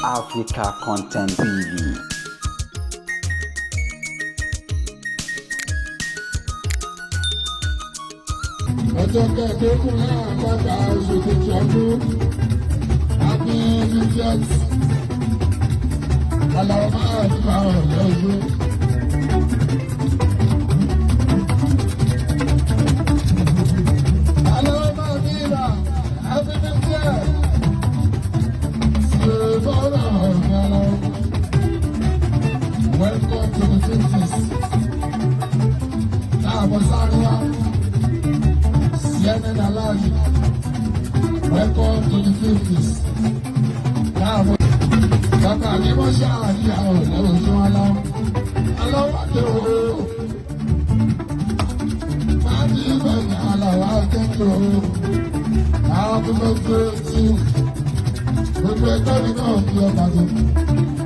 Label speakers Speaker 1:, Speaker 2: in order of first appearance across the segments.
Speaker 1: Africa Content TV.
Speaker 2: Ọjọ́ kẹẹ̀ẹ́dógún láàbàdà oṣù kejì ọdún, happy 50th. Aláwọ̀ máa ń fa ọ̀lẹ́ ojú. Aláwọ̀ máa ní ìlà, happy 50th. Ṣé bọ́lá ọ̀gá lọ? Welcome to the 50s. Káàbọ̀ sáré wá. CNN Alaji. Welcome to the 50s. Káàbọ̀. Bàbá mi mọ̀ ṣáàyà ọ̀lẹ́ ojú aláwọ̀. Aláwọ̀ àti owó. Máa ní ìbẹ̀yìn aláwọ̀ akẹ́kọ̀ọ́. Happy birthday to you. Gbogbo ẹgbẹ́ mi náà fi ọba tó.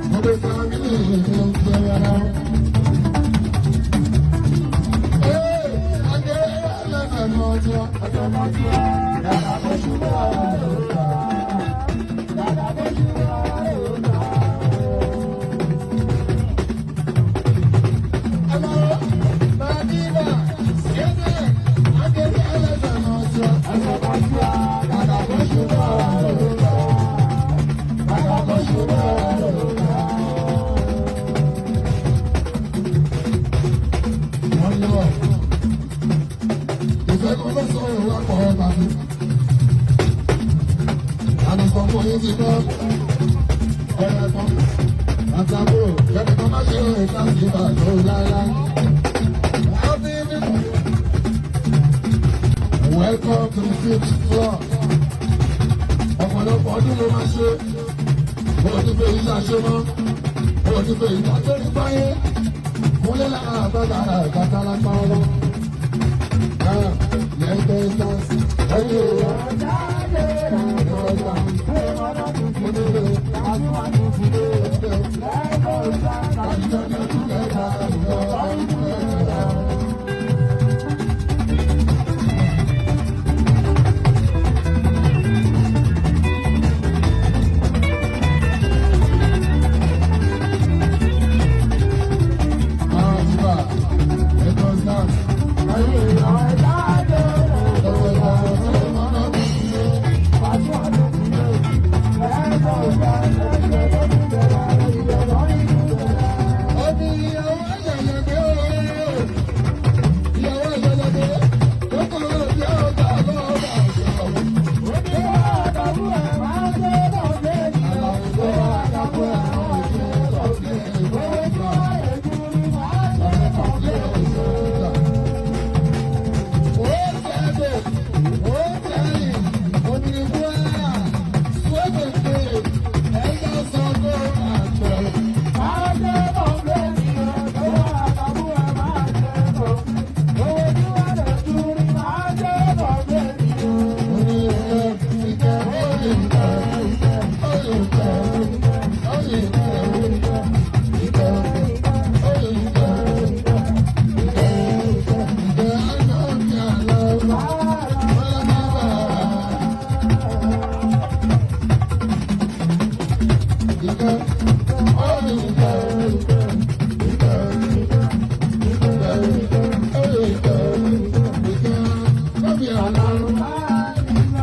Speaker 2: Gbogbo family mi ló ń fi ọba náà. Ee, akéré ẹlẹ́fẹ̀ẹ́ ọjọ́ ọjọ́ mọ́jú. Dàdà bó ṣubú ọ̀rọ̀. Dàdà bó ṣubú ọ̀rọ̀. Ẹ̀mọ́ Màdìbà Ṣẹ́dẹ̀ akéré ẹlẹ́fẹ̀ẹ́ ọjọ́ ọjọ́ mọ́jú. Dàdà bó ṣubú ọ̀rọ̀. Dàdà bó ṣubú ọ̀rọ̀. Wọ́n lọ. Ìfẹ́ kan ló sọ̀rọ̀ wá pọ̀ ọ́ bàbá. Àdùnkàn fún yín ti gbọ́. Ọ̀rẹ́ kan. Àtàbúrò kẹ́ni kan má ṣe é ká sí ìbàdàn láíláí. Happy Welcome to the fifth floor. Ọ̀pọ̀lọpọ̀ ọdún ló máa ṣe. Bó o ti fẹ́ yí ṣàṣe mọ́. Bó o ti fẹ́ yí ṣàṣe ní báyé. Kúnlẹ̀ láàbàdà àgàtà lápá ọlọ́. Lẹ́tẹ̀ẹ́sán, ẹ̀yìn ìwà.